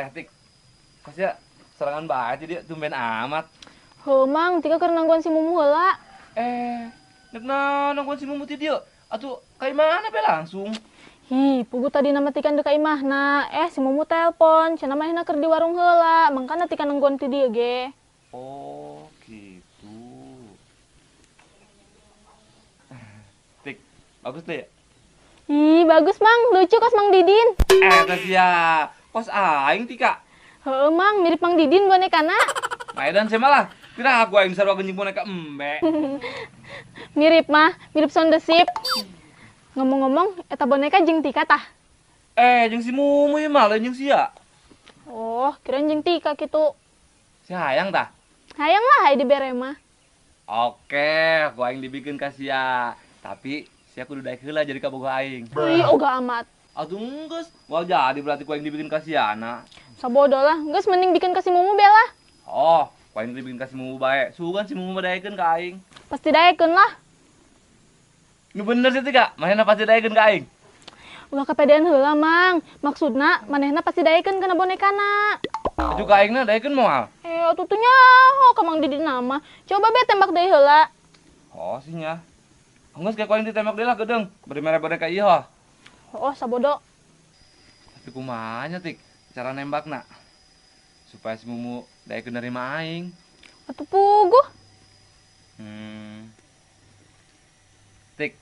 Tik. Kos ya serangan banget dia tumben amat. Heuh, Mang, Tika keur nangguan si Mumu heula. Nek nangguan si Mumu ti dieu. Atuh ka imahna be langsung. Hi, pugu tadi nama Tika deuk ka imahna. Si Mumu telepon, cenah manehna keur di warung heula, mangkana Tika nangguan ti dieu ge. Oh, gitu. Tik, bagus tuh ya? Ih, bagus, Mang. Lucu kos Mang Didin. Tes ya. Kos aing Tika. Heeh, Mang, mirip Mang Didin bonekana. Maedan sih malah. Kira aku aing sarua genjing boneka embe. Mirip mah, mirip Sound the Ship. Ngomong-ngomong, eta boneka jeung Tika tah? Jeung si Mumu ieu mah lain jeung sia. Oh, kirain jeung Tika kitu. Si hayang tah? Hayang lah aya dibere mah. Oke, ku aing dibikeun ka sia. Tapi sia kudu daek heula jadi kabogoh aing. Ih, ogah amat. Atuh geus, moal jadi berarti ku aing dibikin ka siana. Sabodo lah, geus mending bikin ka si Mumu be lah. Oh, ku aing dibikin ka si Mumu bae. Sugan si Mumu mah daekeun ka aing. Pasti daekeun lah. Nu bener sih Tika, manehna pasti daekeun ka aing. Ulah kepedean heula, Mang. Maksudna manehna pasti daekeun kana bonekana. Atuh ka aingna daekeun moal. Atuh teu nyaho ka Mang Didin mah. Coba be tembak deui heula. Oh, sih nya. Geus kayak ku aing ditembak deui lah gedeung. Bari mere boneka ieu ho. Oh, sabodo. Tapi kumaha nya, Tik, cara nembakna? Supaya si Mumu daekeun nerima aing. Atuh puguh. Tik,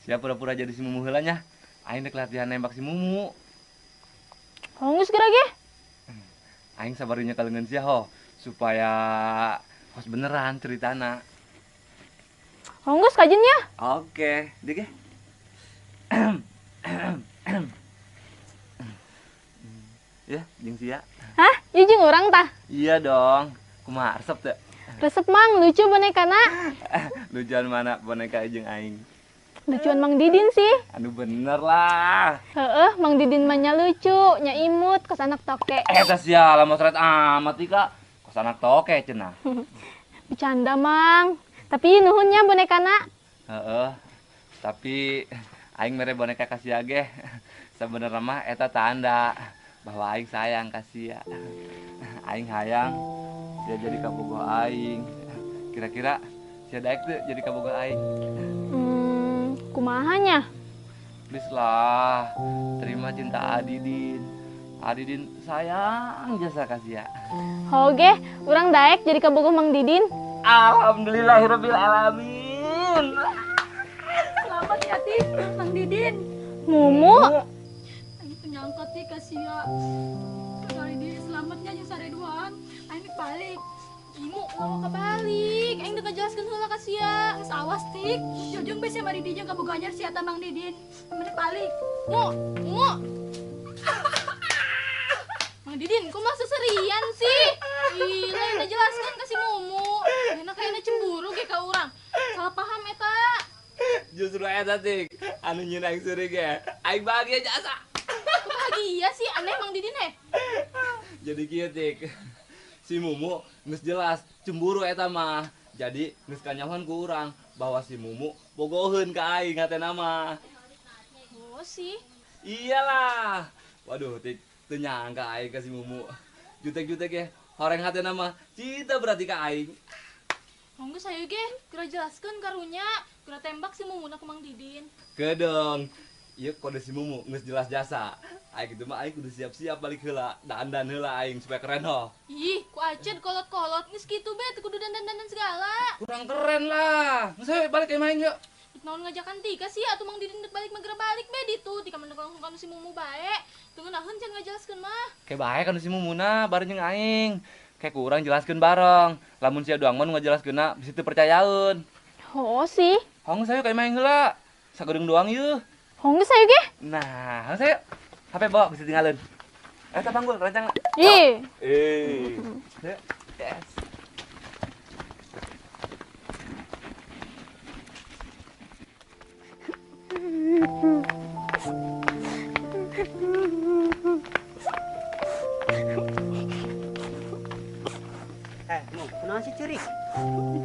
siap pura-pura jadi si Mumu heula nya. Aing dek latihan nembak si Mumu. Oh, geus geura ge. Aing sabarinya ka leungeun sia ho, supaya kos beneran ceritana. Oh, geus kajeun nya. Oke, dik ge. Ya, jeung sia. Hah? Ieu jeung urang tah? Iya dong. Kumaha resep teu? Resep, Mang, lucu bonekana. Lucuan mana boneka jeung aing? Lucuan Mang Didin sih. Anu bener lah. Heeh, Mang Didin mah nya lucu, nya imut, kos anak toke. Eta sia lah motret amat Tika. Kos anak toke cenah. Bercanda, Mang. Tapi nuhun nya bonekana. Heeh. Tapi aing mere boneka ka sia ge. Sebenarnya mah eta tanda bahwa aing sayang ka sia. Aing hayang sia jadi kabogoh aing. Kira-kira sia daek teu jadi kabogoh aing? Kumaha nya? Please lah, terima cinta Adidin. Adidin sayang jasa ka sia. Oke, urang daek jadi kabogoh Mang Didin. Alhamdulillahirabbil alamin. Selamat ya, Tik, Mang Didin. Mumu. Aing teu nyangka Tik ka sia. Kali di selamatnya jeung sareduan. Aing balik. Imu ulah kebalik. Aing dek ngajelaskeun heula ka sia. Geus awas, Tik. Jujung be sia mari di jeung kabogoh anyar sia ta Mang Didin. Mending balik. Mu, Mu. Mang Didin, kok masa serian sih? Ih, lain jelaskan ke si Mumu. Enak kayaknya cemburu ge ka urang. Salah paham eta. Justru eta, Tik. Anu nyeun aing seuri ge. Aing bahagia jasa. Kok bahagia sih? Aneh Mang Didin eh. Jadi kieu, Tik. Si Mumu geus jelas cemburu eta mah. Jadi geus kanyahoan ku urang bahwa si Mumu bogoheun ka aing hatena mah. Oh sih. Iyalah. Waduh, Tik, teu nyangka aing ka si Mumu. Jutek-jutek ya, horeng hatena mah cinta berarti ka aing. Monggo saya ge, geura jelaskeun karunya, geura tembak si Mumu na ku Mang Didin. Kedong. Ieu kode si Mumu geus jelas jasa. Aing kitu mah aing kudu siap-siap balik heula, dandan heula aing supaya keren ho. Ih, ku acen kolot-kolot geus kitu be, teu kudu dandan-dandan segala. Kurang keren lah. Geus hayu balik ka imah aing yuk. Naon ngajakan Tika sih atuh Mang Didin dek balik mah geura balik be ditu. Tika mah langsung kanu si Mumu bae. Teu ngeunaheun can ngajelaskeun mah. Ke bae kanu si Mumuna bareng jeung aing. Kayak kurang jelaskeun bareng. Lamun sia doang mah nu ngajelaskeunna bisi teu percayaeun. Oh sih. Hong sayo ka imah aing heula. Sagedeung doang yeuh. Hong geus sayo ge. Nah, hong sayo. HP bawa bisa tinggalin. Eta panggul rancang. Ih. Yes. Mu, kunaon sih cerik?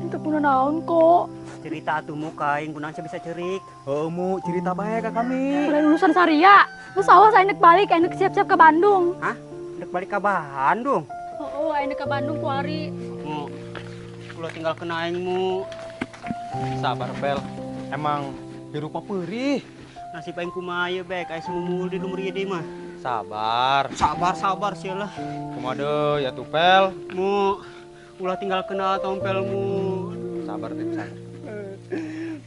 Teu kunaon kok. Cerita atuh mu ka aing kunaon sih bisa cerik? Heuh mu, cerita bae ka kami. Lain urusan saria. Geus awas aing balik, aing siap-siap ke Bandung. Hah? Dek balik ka Bandung. Oh, aing ka Bandung kuari. Mu, ulah tinggal kena aing mu. Sabar Pel, emang hirup mah peurih. Nasib aing kumaha ieu Bek, aing Mumu di lumur ieu deui mah. Sabar. Sabar sabar sia lah. Kumaha deui atuh Pel? Mu, ulah tinggal kena tompel mu. Sabar Tip, sabar.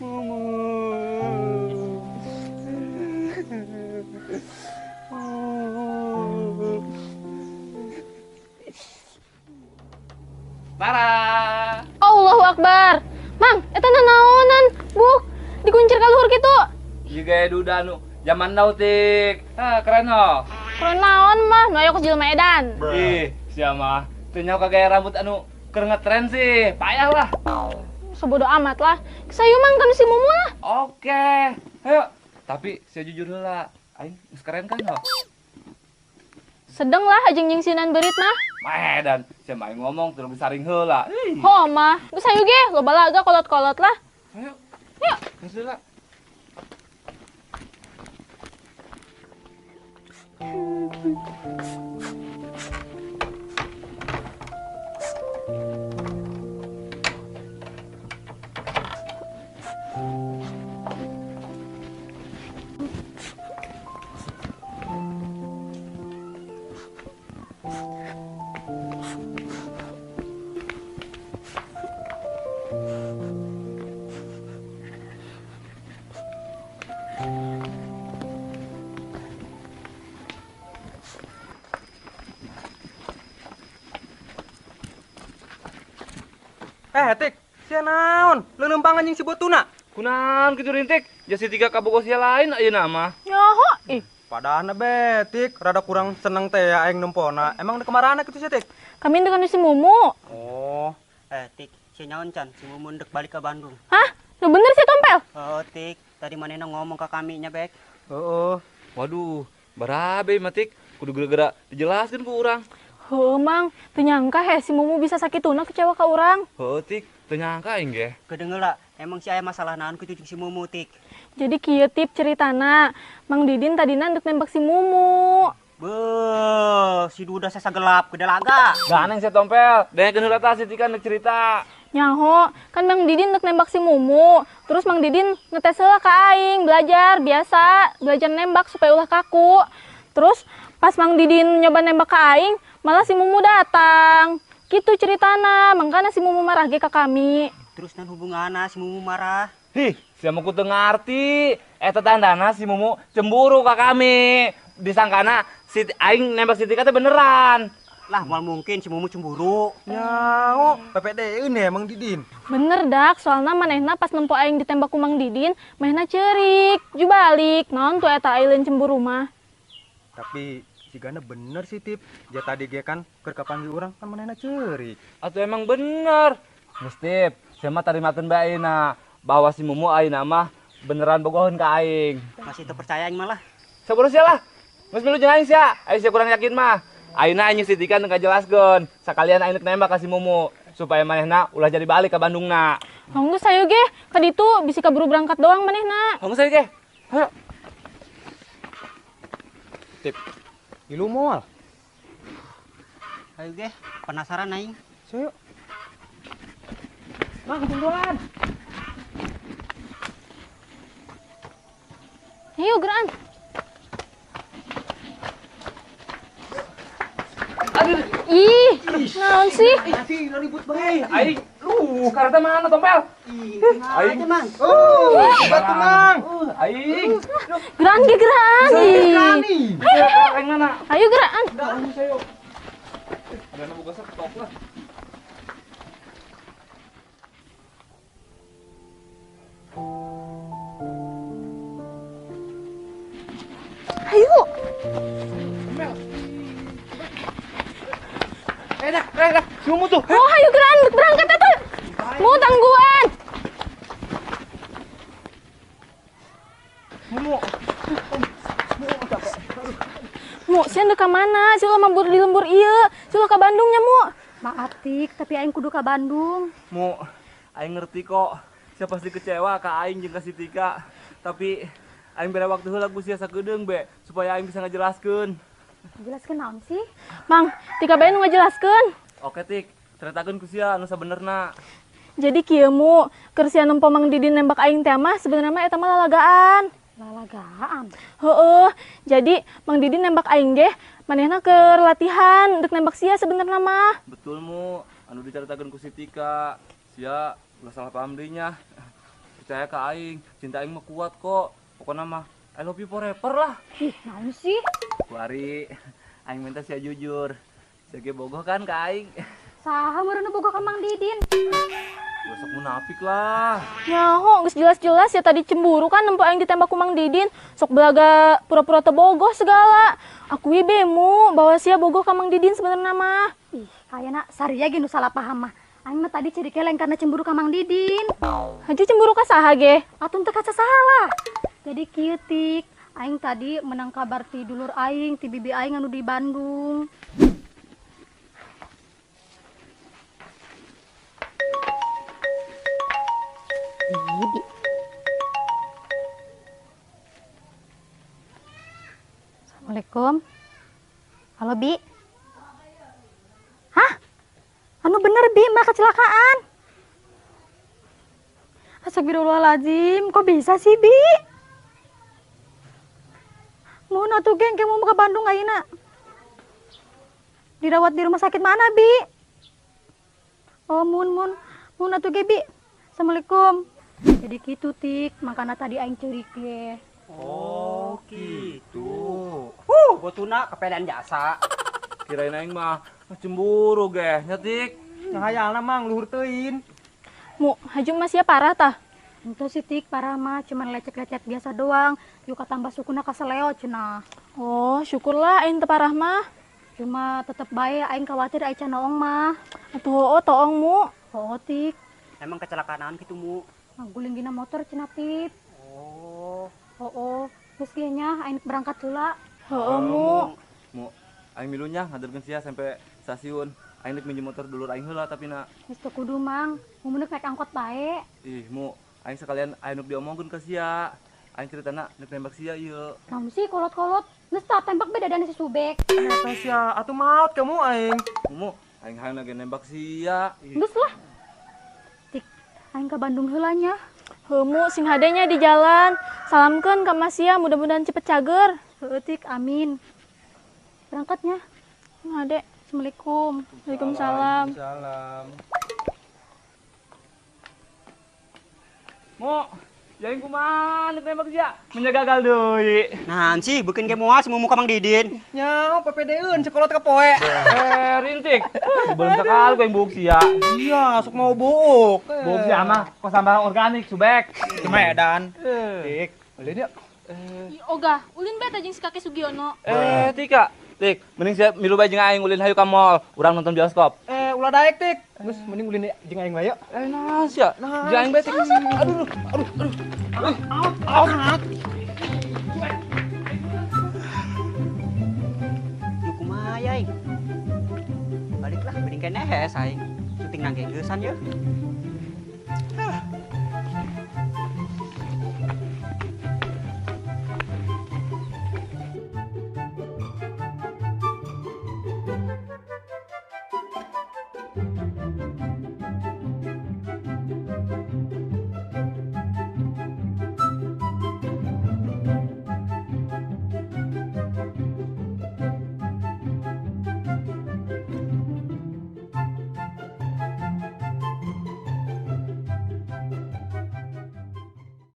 Mumu. Tara. Allahu Akbar. Mang, eta nanaonan, Buk. Dikuncir ka luhur kitu. Ieu gaya duda nu zaman now Tik. Ah, keren ho. Keren naon mah, nu aya ku jelema edan. Ih, sia mah teu nyaho ka gaya rambut anu keur ngetren sih. Payah lah. Sebodoh amat lah. Sayu mang kan si Mumu lah. Oke. Ayo. Tapi sia jujur heula, aing geus keren kan ho? Sedeng lah ajeng nyingsinan berit mah. Medan, sia mah ngomong terus disaring heula. Ho mah, geus hayu ge, loba laga kolot-kolot lah. Ayo. Yuk. Geus heula. Tik, sia naon? Leuleumpang anjing si botuna. Kunaon kitu rintik? Jasi tiga kabogoh sia lain ayeuna mah. Nyaho ih. Padahal be, Tik, rada kurang seneng teh ya aing nempona. Emang deuk kamarana kitu sia, Tik? Kami dengan si Mumu. Oh, Tik, sia nyaon can si Mumu ndek balik ke Bandung. Hah? Nu bener sih tompel? Oh, Tik, tadi manehna ngomong ke kami nya, Bek. Heeh. Waduh, barabe mah Tik, kudu geura-geura dijelaskeun ku urang. Heuh, Mang, teu nyangka he si Mumu bisa sakituna kecewa ka urang. Heuh, Tik, teu nyangka aing ge. Kedeungeu lah, emang si aya masalah naon kitu jeung si Mumu, Tik. Jadi kieu Tip ceritana, Mang Didin tadina ndek nembak si Mumu. Beuh, si Duda sasagelap gede laga. Ganeng sia tompel, dengekeun heula tah si Tika ndek cerita. Nyaho, kan Mang Didin ndek nembak si Mumu. Terus Mang Didin ngetes heula ka aing, belajar biasa, belajar nembak supaya ulah kaku. Terus pas Mang Didin nyoba nembak ka aing, malah si Mumu datang. Gitu ceritana, mangkana si Mumu marah ge ka kami. Terus nan hubunganna si Mumu marah? Hih, sia mah kudu ngarti. Eta tandana si Mumu cemburu ka kami. Disangkana si aing nembak si Tika teh beneran. Lah, moal mungkin si Mumu cemburu. Nyaho, PPD-eun ya Mang Didin. Bener dak, soalna manehna pas nempo aing ditembak ku Mang Didin, manehna ceurik, ju balik. Naon tuh eta aing cemburu mah. Tapi sigana bener sih Tip. Ja tadi ge kan keur kapanggih urang kan manehna ceurik. Atuh emang bener. Geus Tip, sia mah tarimakeun bae ayeuna bahwa si Mumu ayeuna mah beneran bogoheun ka aing. Masih teu percaya aing malah. Sabodo sia lah. Geus milu jeung aing sia. Aing sia kurang yakin mah. Ayeuna aing si Tika nu ngajelaskeun. Sakalian aing nembak ka si Mumu supaya manehna ulah jadi balik ka Bandungna. Hong geus hayu ge, ka ditu bisi kaburu berangkat doang manehna. Hong geus hayu ge. Hayo. Tip, milu moal. Hayu ge, penasaran aing. Sayo. Mang tungguan. Ayo geran. Aduh. Ih, naon sih? Ih, ribut bae. Aing, lu kareta mana tompel? Aing, Mang. Batu Mang. Aing. Geran ge geran. Aing mana? Ayo geran. Ada nu boga stop lah. Ayo. Dah, si Mumu tuh. Oh, ayo geran, berangkat atuh. Mu tangguan. Mumu. Mu, sia ndek ka mana? Sia ulah mabur di lembur ieu. Sia ulah ka Bandung nya, Mu. Maaf Tik, tapi aing kudu ka Bandung. Mu, aing ngerti kok. Sia pasti kecewa ka aing jeung ka si Tika. Tapi aing bere waktu heula ku sia sakedeung be supaya aing bisa ngajelaskeun. Jelaskeun naon sih? Mang, Tika bae nu ngajelaskeun. Oke Tik, ceritakeun ku sia anu sabenerna. Jadi kieu Mu, keur sia nempo Mang Didin nembak aing teh mah sebenarnya mah eta mah lalagaan. Lalagaan. Heeh, jadi Mang Didin nembak aing ge manehna keur latihan dek nembak sia sebenarnya mah. Betul Mu, anu diceritakeun ku si Tika. Sia ulah salah paham deui nya. Percaya ka aing, cinta aing mah kuat kok. Pokoknya mah I love you forever lah. Ih, naon sih? Kuari, aing minta sia jujur. Sia ge bogoh kan ka aing. Saha meureun nu bogoh ka Mang Didin? Besok munafik lah. Nyaho, geus jelas-jelas ya tadi cemburu kan nempo aing ditembak ku Mang Didin. Sok belaga pura-pura teu bogoh segala. Akui be Mu bahwa sia bogoh ka Mang Didin sebenarnya mah. Ih, kayana saria ge nu salah paham mah. Aing mah tadi ciri keleng karena cemburu ka Mang Didin. Haji cemburu ka saha ge? Atuh teu kaca salah. Jadi kieu Tik, aing tadi menang kabar ti dulur aing, ti bibi aing anu di Bandung. Bibi. Assalamualaikum. Halo Bi. Hah? Anu bener Bi, mah kecelakaan. Astagfirullahaladzim, kok bisa sih Bi? Mun atuh geng, mau ke Bandung ayeuna. Dirawat di rumah sakit mana Bi? Oh mun mun atuh ge Bi. Assalamualaikum. Jadi gitu Tik, makanya tadi aing ceurik ge. Oh gitu. Botuna kepedean jasa. Kirain aing mah cemburu ge, nya Tik. Ngahayalna Mang luhur teuing. Mu, haju mah sia parah tah. Itu sih Tik, parah mah cuman lecek-lecek biasa doang. Yuka tambah sukuna kaseleo cenah. Oh, syukurlah aing teu parah mah. Cuma tetep bae aing khawatir aing can noong mah. Atuh heueuh toong Mu. Heueuh Tik. Emang kecelakaan naon kitu Mu? Ngaguling dina motor cenah Tip. Oh. Heueuh, geus ge nya aing berangkat heula. Heueuh Mu. Mu, aing milunya ngaderkeun sia sampai stasiun. Aing rek minjem motor dulur aing heula tapi na. Geus teu kudu Mang, mun naik angkot bae. Ih, Mu, aing sekalian aing nuk diomongkeun ka sia. Aing ceritana nek nembak sia ieu. Naon sih kolot-kolot, geus tah tembak beda dana si Subek. Eta sia, atuh maot kamu aing. Mu, aing hayang lagi nembak sia. Geus lah. Tik, aing ka Bandung heula nya. Heuh Mu, sing hade nya di jalan. Salamkeun ka Mas sia, mudah-mudahan cepet cager. Heueuh Tik, amin. Berangkatnya. Hade. Assalamualaikum. Waalaikumsalam. Waalaikumsalam. Mu, jaing kumaha nek nembak sia? Menya gagal deui. Naon sih beukeun ge moal si Mumu ka Mang Didin. Nya, PPD-eun sekolot ka poe. Rintik. Belum sekali ku yang buuk sia. Iya, sok mau buuk. Buuk sia mah kok sampah organik Subek. Di Medan. Tik, ulin yuk. Ih, ogah, ulin bae teh jeung si kakek Sugiono. Tika. Tik, mending sia milu bae jeung aing ulin hayu ka mall, urang nonton bioskop. Ulah daek Tik. Geus mending ulin jeung aing bae yuk. Naon sia? Jeung aing bae Tik. Aduh, aduh, aduh. Out. Yuk kumaha aing? Baliklah mending keneh aing. Syuting nang genggesan yeuh.